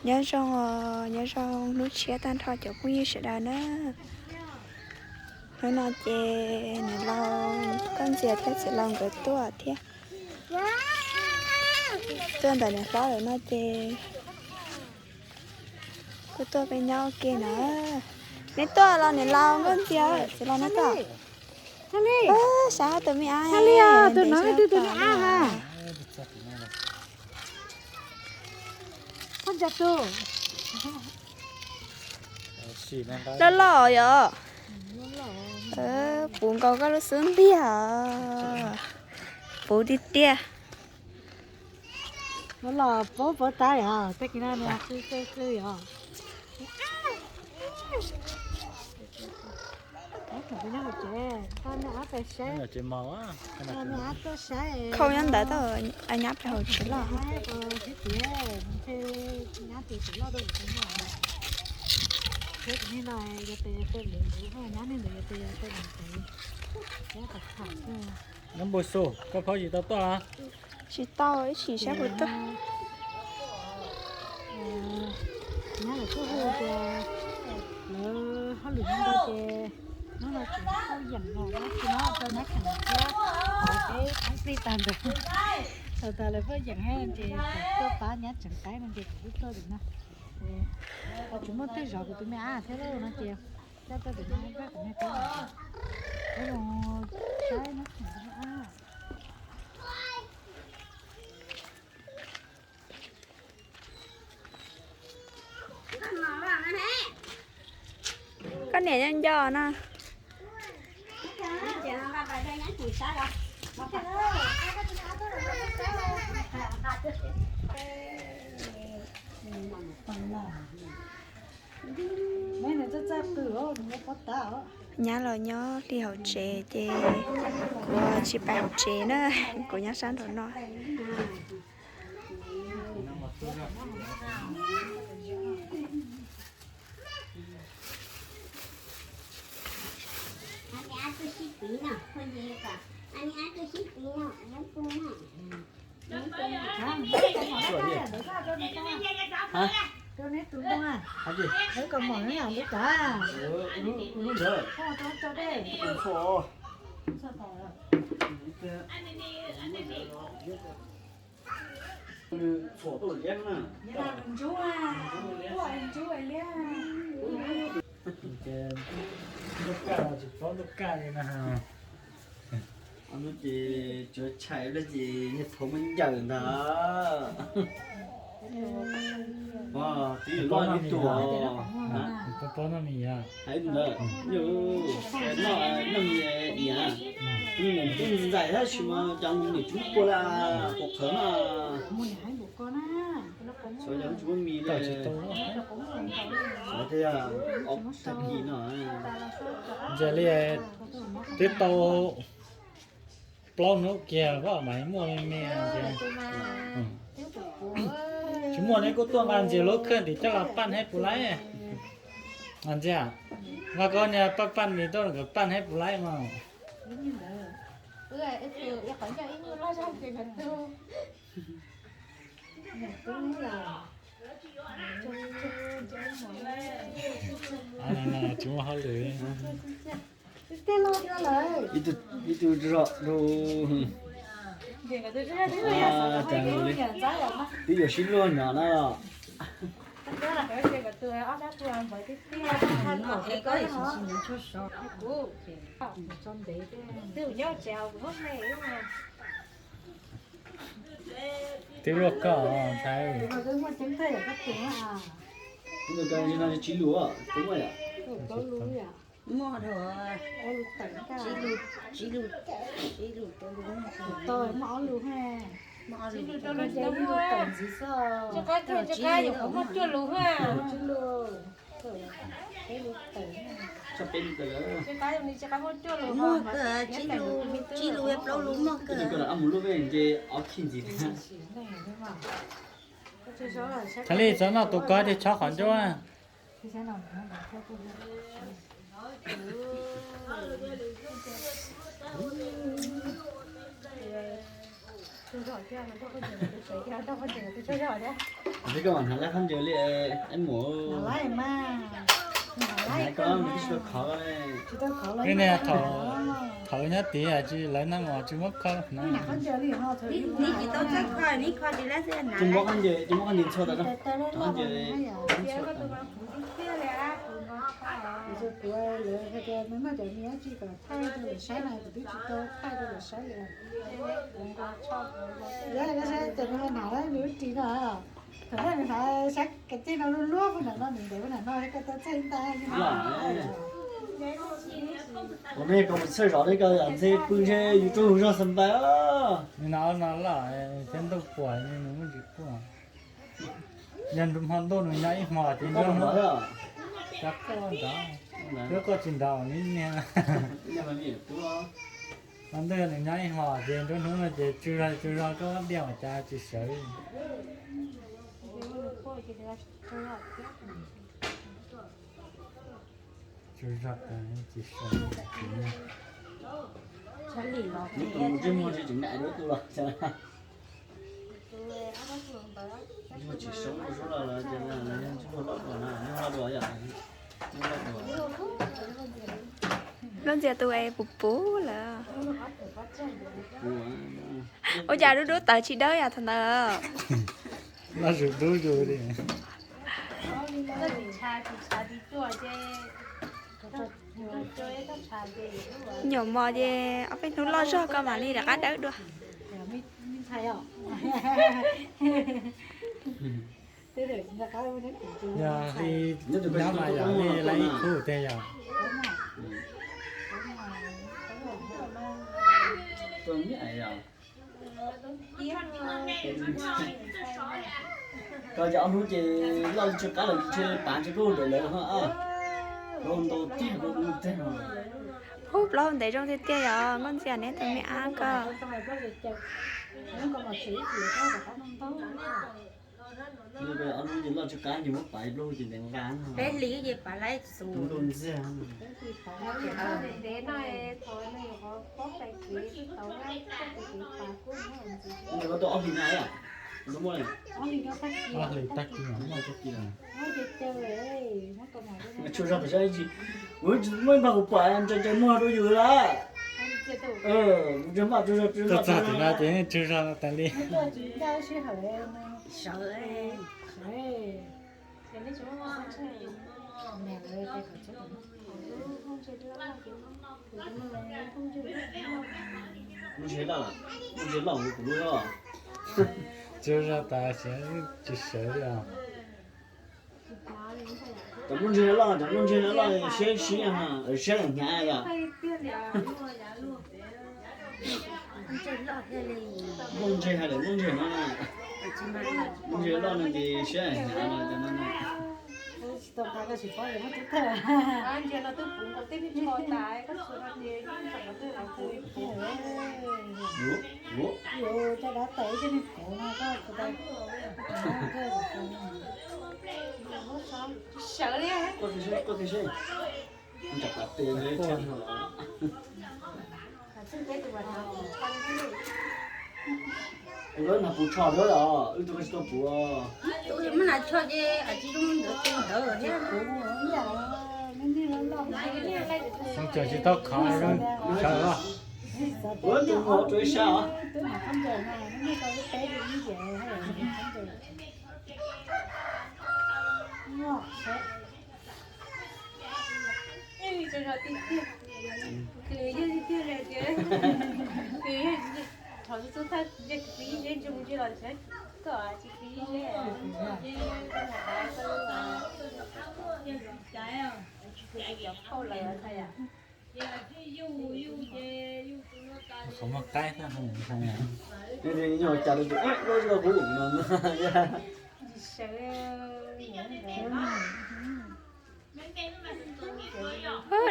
Nyob zoo, nyob zoo hnub tshiab tag nrho cov phooj ywg sawv daws na. Hnub no ces niam laus Nkauj Ntxias thiab txiv laus nkawd tuaj thiab. Tuaj ntawm niam hlob lawm no ces kuj tuaj peb nyob ua ke na. Neb tuaj los niam laus Nkauj Ntxias, txiv laus neb tuaj. Saib tus me ab, tus no tus me ab ha. Loj loj yom. Puv nkaus koj lub xub ntiag. Puv tiag tiag. Los pov pov tab os, tej kis no qw qw qw os. Nyob hauv tsev, koj neb ab pais saib. Neb ab tuaj saib. Khau nyob ntawd tau, nyab pais hauv tsev los. Sib tias ntshe nyab tus txiv loj tuaj tus no. Thiab tus niag no yog tes yog tej lwm lwm, nyab niag ntawd yog tes yog tej lwm tes. Nyab npau suav, koj phob yim tau tuaj los? Tsis tau, ib chim saib puas tuaj. Nyab lawv kuj hu tias lawv hauj lwm nyob ntawd ces hnub no tseem tuaj yeem los dab tsi no rau nyab kheem thiab, qhov peb thoob plig tag ntawd. Thaum tas lawv tuaj yeem thiab ces tuaj pab nyab tseev qaib no ces kuv kuj tuaj tim no. Tsis muaj twg zov kuv tus me ab thiab lauj no ces coj tuaj tim no pab kuv niag peb, peb los saib nyab kheem tus me ab. Koj niam nco nco no. Nyab los nyob li hauv tsev ces kuv tsis pais hauv tsev na, kuv nyob sab nraum no. Ces tsuav tshais ces niag thaum muab ncaws ntag. Twb yuav noj ib tug, hais ntawd, noj noj ib niam, nws ntxais tab sis mas cas nws tsis muab pua la, quav qhawv na. Xyov yog tsis muab mis lawm, xyov thiaj ob tag kis no. Ntxias li twb tau plaub hnub kiag koj mas muaj me me ntxias. Tsis muaj neb kuj tuaj nqa ntxias lub khawj tim coj los paj hab puas laib. Ntxias, nqa koj niag paj paj mis tuaj nkawd paj hab puas laib mas. Tsis muaj hauj lwm. Ib tug zom rau, twb yuav sib luag nyob na. Twb luaj koj ntshai. Tsis lus, muaj ob lus, tsis lus, tsis lus, tsis lus, muaj ob lus, tsis lus, tsis lus, muaj cuaj lus, tsis lus, muaj kawg, tsis lus, tsis lus, plaub lus muaj kawg. Thaum li txog noj tus koj ces chob qhov ncauj. Ntxim koj mam hnav lawv khaub ncaws li es muam. Hnav koj nws twb tsis tau khov li. Thaum nyob tid tsis lawv neeg mas tsis muab kho hnav. Tsis muab khaub ncaws, tsis muab khaub ncaws ntxhua tas, khaub ncaws ntxhua tas. Cov nws hnav lawm nws lub ris no, thaum nws hnav sab kav ceg no luaj luaj, puag nram no nws ntev puag nram no, koj tau txhawj ntag. Ua nej koj mus txhawj zov li koj yam ntxhe pw ntshe yus tsaug zog xas npais. Nws hnav no loj thiab ntuj puas nws muaj ntsis quaj. Yog hmo ntuj nws nyob ib hmo ces nruab hnub, nruab koj tsis nrov li niag. Hmo ntuj yog nws nyob ib hmo ces nruab hnub no ces tsw zog tsw zog koj diaj mas cas tsis sawv. Tsw zog tas tsis sawv. Tsis muaj tsis tseem dai dua tus los. Lub ntxias tus es puv puv lawm. Ua cas dub dub tawv tsis dawb yam thaum ntawd. Loj zus dub zus li. Nyuam mos ces ob peb hnub loj zog koj mam li rov qab dawb dua. Yog li nyob mas yog li lawv ib khub tiag yog. Koj cov ob hnub ces loj tsw qab lawm ntshe pav ntshe koj ntawm lawv ho. Koj ntau tiag koj ntau tiag. Hub, plaub hau ntev zoo tiag tiag yog Nkauj Ntxias neb tus me ab koj. Ob hnub ces loj tsw qab ces muab pav ib plaub hau ces ntev nqa. Peb hlis ces pav laib xus. Nkauj Ntxias. Ntev no thov nws yuav pob pais kev tau, koj tus kev pav kub. Nws tau ob hlis na, muaj ob hlis tag kis. Tsuas zog pes sab ib tsis, kuv tsis muaj ib npag kuv pom ntsaws ntsaws muag rau yus lawm. Kuv tsis maj tsuas zog tsuas maj tsuas zog. Txog tim no ces tsuas zog tas li. Lub ntsej loj, lub ntsej loj kuv lub. Tsuas zog tas tsis sawv li os. Cov lub ntsej loj, cov lub ntsej loj siab siab, siab hnyav yom. Lub ntsej hais lawm lub ntsej no, lub ntsej loj no ces siab hnyav no cov no. Sawv li. Nram qab tes li. Lawv nag puv tsho lawm os, wb tug tsis tau puv. Tus muab nag tsho ces tsis zoo ntawd tus ntawd thiab. Tseem tsis tau khov sawv los. Tus mus rau ib sab os. Qhov muag qaib xwb. Nyuag cas rau tus loj zog kuv no.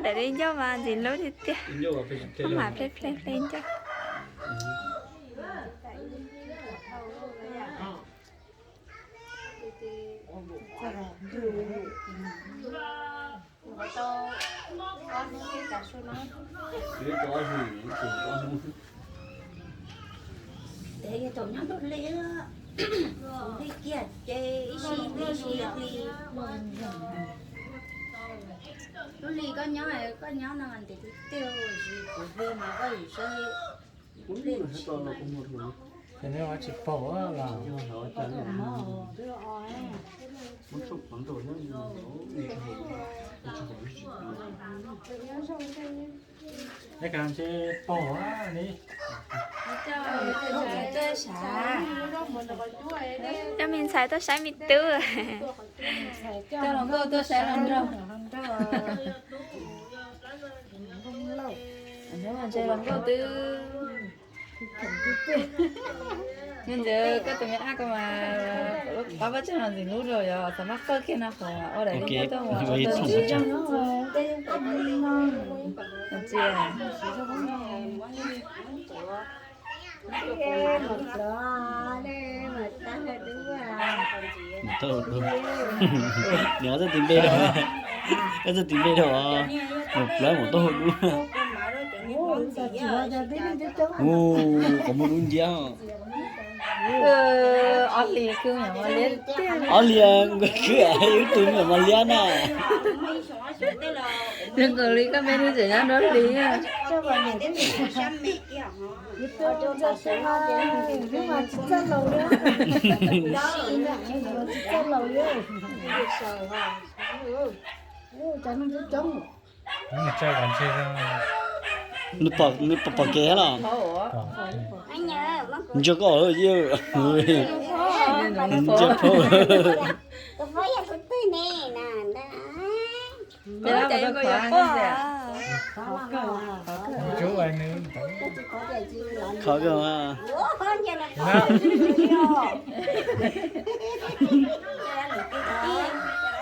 Daim li ncauj mas ntxim hlub tiag tiag. Maj mam ple ple ple ncauj. Ntev thaum nyob nruab hli lawm. Kuv hli kiag ces ib si hli ib si hli. Lub hli koj nyob, koj nyob no ntev tiag tiag, kuv hli mas koj yuav saib. Ces neb ua tsis paub los? Neb kav ntshe paub li. Coj me ntxhais tuaj saib me tub. Coj hluas nkauj tuaj saib hluas nraug. Ntshe hluas nkauj twb, nyob ntawd koj tus me ab ko mas, pab pab tseeg los ntxim hlub rau yog xav maj qawj kiag no qhov ua daim lub nkauj tuaj mus ua tau tsis zoo. Nws txoj tis npe rau, koj txoj tis npe rau, mus plawv mus tau hauv dub. Mus qhov muag dub nciab. Ob hlis nkawd khwv wb tus me nyuam mos liab na. Zoo nkaus li koj me hnub tseem nyob nruab hlis. Nws pom kev los? Ntsia koj yawg, ntsia phob. Khov kawg.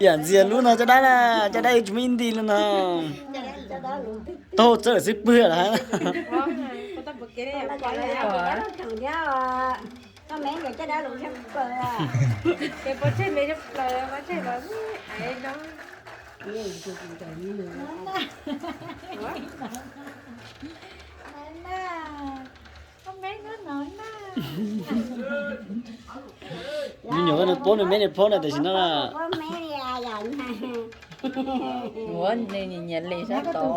Yam ntxias lub no caj dab na, caj dab tsis muaj ib nti li no. Taub hau txawb lawm xwb pwg lawm. Me nyuam koj nws paub nws meb nws phob na tam sim no. Ua nws nyiam nyiam li sab tod.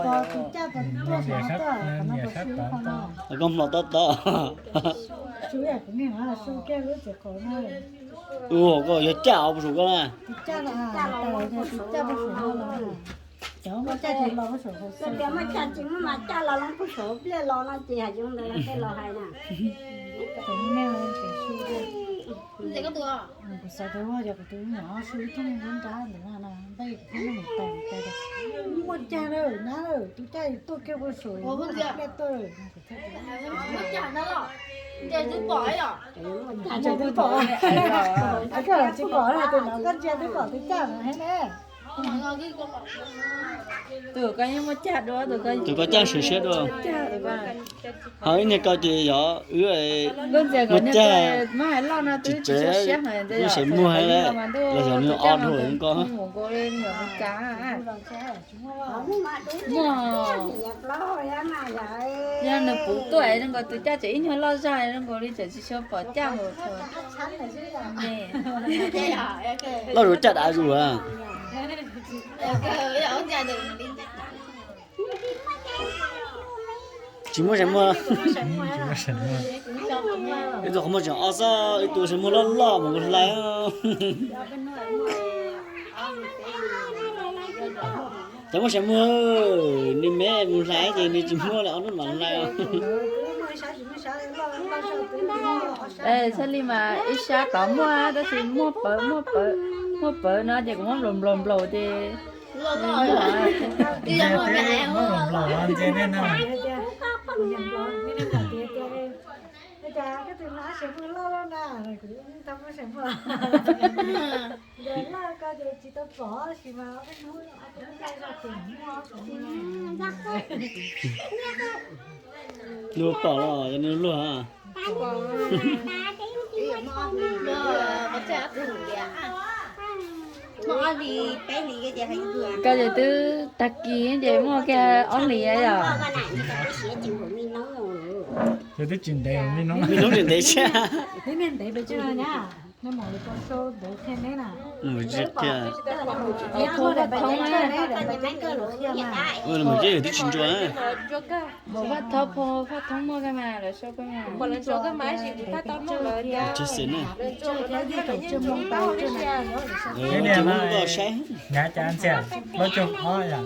Koj hmo tob tob. Ua koj yog caj os puas saum koj na. Tias muaj caj tsis muaj mas caj los los puag saum pliaj los no ces hais zoo ntawd los tej los hais na. Kuv xav tias yog kuv tus me nyuam su ib tug nrab nrab ntawd no npaj kuv thiaj li mus tais tais tias muaj cag lawm nyab lawm, tus caj tuaj kiag puag saum pliaj tuaj. Tsis pom, koj tsis pom, tus no koj ntsia twb pom tus caj no thiab ne. Tus koj yeej muaj cag dua, tus koj caj siab siab dua. Ho ib niag koj ces yog wb muaj cag, muab hais loj no twb tsis siab heev, wb tseem muag lawm, los yog nws o dhau koj. Yog nws puv tuaj zoo nkaus tus caj tseem ib nyuag loj zog zoo nkaus li tseem tsis tshua pom caj mus. Loj zus caj dav zus a. Tsis muaj seem muag. Ib tug qhov muag tseem o xwb, ib tug seem muag loj loj mas kuv hlais. Tsis muaj seem muag, nws me mus hlais ces nws tsis muaj lawm, ob hnub mam hlais. Txhaj li mas ib sab tod muaj tab sis muaj pawv, muaj pawv, muaj pawv no ces kuv muab nplaum nplaum nplaum ces Luag pom los yog nws luag. Koj ces twb tag kis ces muaj kiag ob hlis yom. Yog twb tsis ntev me hnub, me hnub ntev ntev thiab. Neb ntev pes tsawg na? Neb mus lawv tau sau ntawv qhia neb na. Mus tsis kiag. Mus ces yog twb tsis ntsuas. Mus Faj Thoob, Faj Thoob muaj koj mas lawv sau koj mas. Tsis xis na. Ces muab koj saib. Nyav cas ntxiag plaub caug ob yom.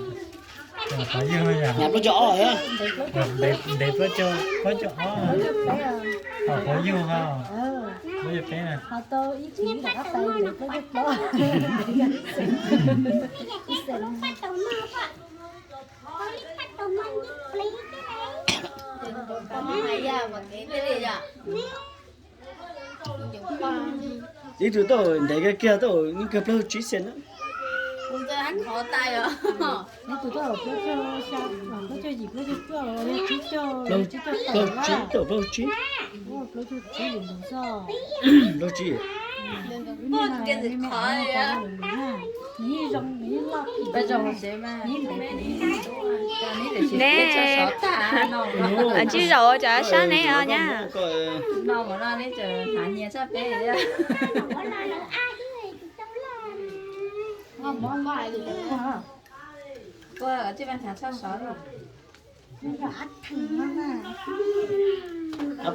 Qhov yug yom. Nyav plaub caug ob. Ntev plaub caug, plaub caug ob. Qhov yug ho plaub caug peb na. Ib tug tau ntev kiag tau ib kawg plaub caug tsib xis na. Ib tug tau plaub caug, plaub caug yim, plaub caug cuaj, plaub caug tsib, tau plaub caug tsib. Plaub caug tsib. Neb, ntsib zaum cov sab neb os nyab.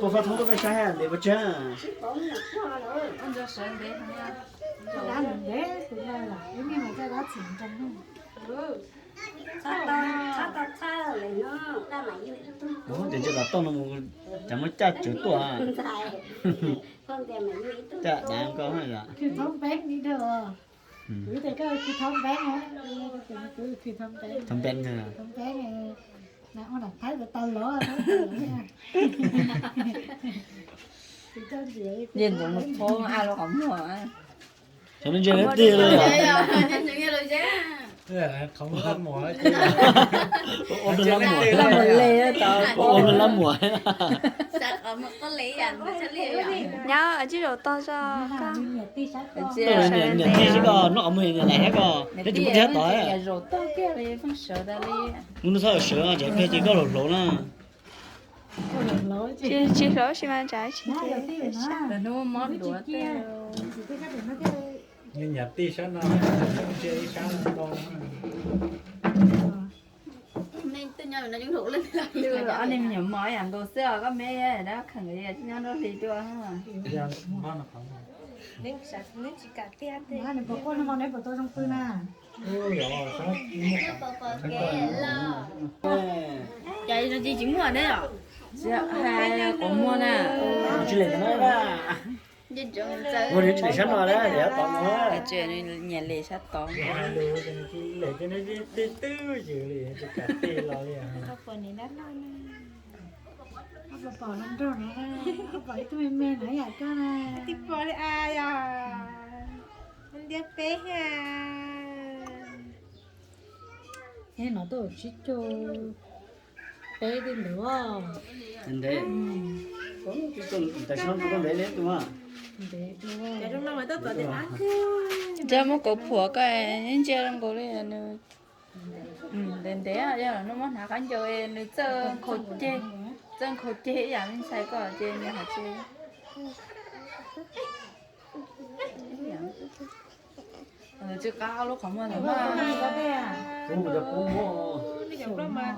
Puas Faj Thoob tuaj peb saib ntev pes tsawg? Ua tias ntshe tom toj no mus cas muab caj tsawv tuaj. Caj dav koj yom. Thoob Npeeb. Yeej ntxoov mus phob a lub qhov muag. Xyov nej ntsia nej tig li. Qhov muag lab muag. Ua lab muag. Nyob tsis zaum tog zog. Niam tij xwb koj noj qhov muag niam laim thiab koj, neb tsis muaj txiv tod. Mus nug txhob sawv, tseem pliag ces koj laus hloov na. Tsis hloov si mas tsav tsis ces. Nws niam tij sab no, ntsia ib sab no. Ob neeg me nyuam mos ib yam nkaus xwb os, koj me dab kheem li nyob nruab hlis dua. Neb puas quaj no, neb puas tau zoo pw na? Cas zoo ci tsis muaj neb os? Hais qhov muag na. Tsis lem no, nws tsis lem sab no na, lem sab tod no. Nyiam lem sab tod. Lem ces neb tij twb ywm li, tsis kam tij los li. Pom no nrog no, pom ib tug me me no yam koj na. Tij pom li a yom, ntiab peb ha. Neb no tuaj tsib caug peb twb ntawd. Ntev, tam sim no kuv ntev li tus. Ntshe muab kauv phuam koj ntsia zoo nkaus li nws. Ntev ntev, yog nws muab hnav qab ncaus nws txawj nkhaus ceg, txawj nkhaus ceg ib yam me ntxhais koj ces nws hais tias tsw qab ob lub qhov muag ntawd mas.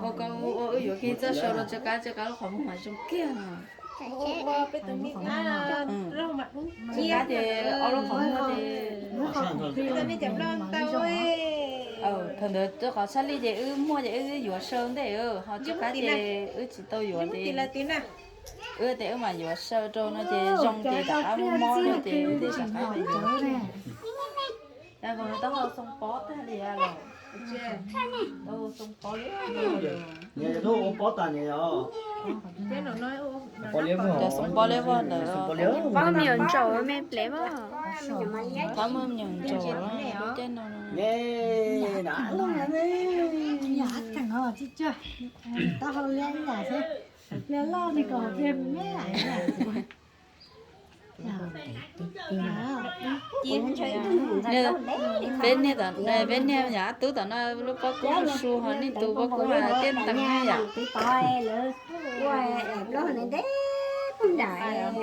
Ua koj ua wb yuav kiag txoj saw rau tsw qab, tsw qab lub qhov muag mas zoo kiag no. Tsw qab ces ob lub qhov muag ces thaum ntawd rau qhov tshaj lij ces wb muaj ces wb yuav saw ntej, ho tsw qab ces wb tsis tau yuav ces wb tias wb mam yuav saw rau no ces zoo ces rov qab muaj mob no ces wb thiaj rov qab yuav. Taub hau xoo pob tag li los, taub hau xoo pob li. Niam, ua pob tas niam yom. Pob liab vog, xoo pob liab vog ntawd. Pob me nyuam ntsaum me plev vog. Pob me nyuam ntsaum lub caij no. Taub hau liab ib yam xwb, pliag loj ne kom pliag me. Peb niag, peb niag yog ob tug tom no lub pob kub su su ho nej tus pob kub mas tiaj ntees na yom. Nram,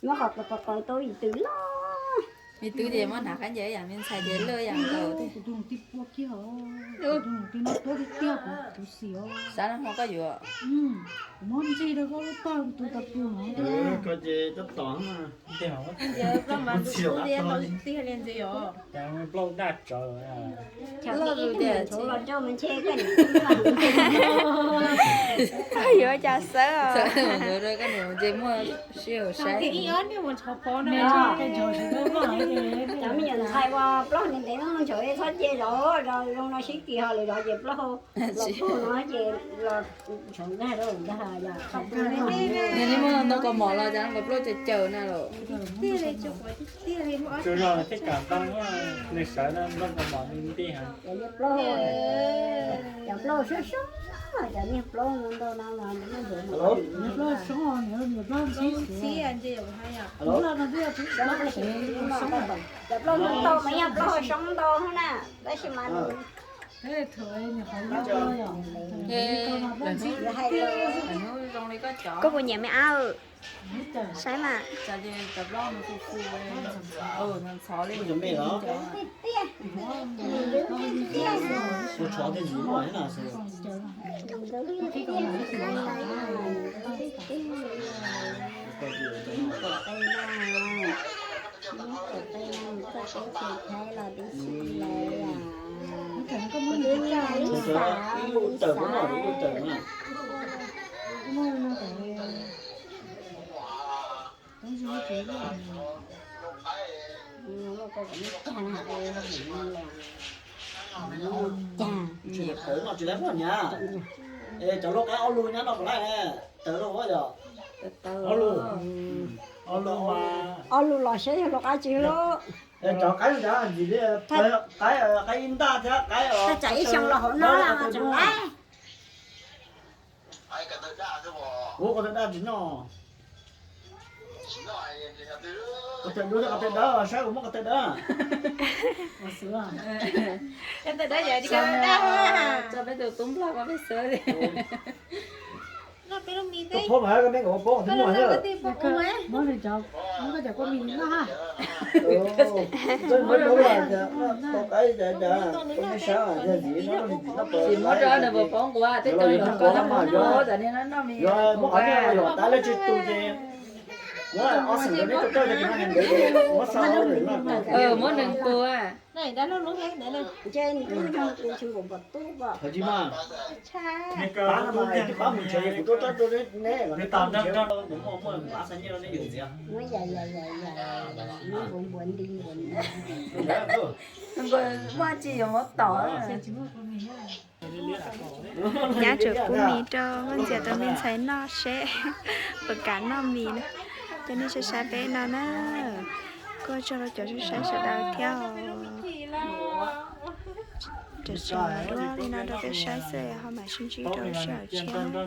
muab qos qos qos tau ib tw loj. Me tub ces muab hnav qab ncaws yam me ntxhais ces loj yam nkaus thiab. Xav no hmo koj yuav. Kuv muab ntxig rau koj lub pawg tus tau pus no. Koj ces tab tom Plaub daj tsawv. Yuav cas xwb os. Nws muaj sij hawm saib. Cov me nyuam ntxhais uas plaub hau ntev ntev no txhob cia zov, zov zoo no sib kis ho lawv zov ces plaub hau los pug no ces los tshov nkag rau ntag yom. Nws li muaj ntoo kaus mom los cas nkawd plaub caws caws na los. Nws sawv ntoo kaus mom nws nti heev. Cov plaub soob soob, cov niag plaub ntau ntau no mas nws muaj ntxuav. Cov plaub ntau ntau mas yog plaub hau soob ntau na, tab sis mas koj puas nyiam me ab? Saib mas. Tsis tawv no tsis tau muaj nyab. Es cov lub qaib ob lub nyab no puas laij ne? Tawv lub yog. Ob lub, ob lub los saib yog lub qaib tsis lub. Cov qaib ntawd ntxim li qaib, qaib ib ntaj thiab qaib. Thaj tsam ib xyoo los hauv no tseem laib. Ua ko taw daj tsis noj. Ko taw dub thiab ko taw dawb, saib kuv muab ko taw dawb. Tso peb tus tub nplog ko peb xwb. Tus phob mas ko me nkawd poob twb muaj thiab. Muab nws cov, muab cov kua mis noj ha. Tsis muab rau nws puas poob nquas, tej cov nquas mas noj, cov niag noj mis nquas. Muab nws nquas. Nquas muaj tsis yuav muab tom. Nyab tseem pub mis rau Nkauj Ntxias tus me ntxhais noj seb puas kam noj mis na. Cov nej saib saib peb no na, kuj tso rau cov saib saib sawv daws thiab os. Tseem tseem duab li no rau peb saib xwb ho mam sib ntsib rau sij hawm tshiab na.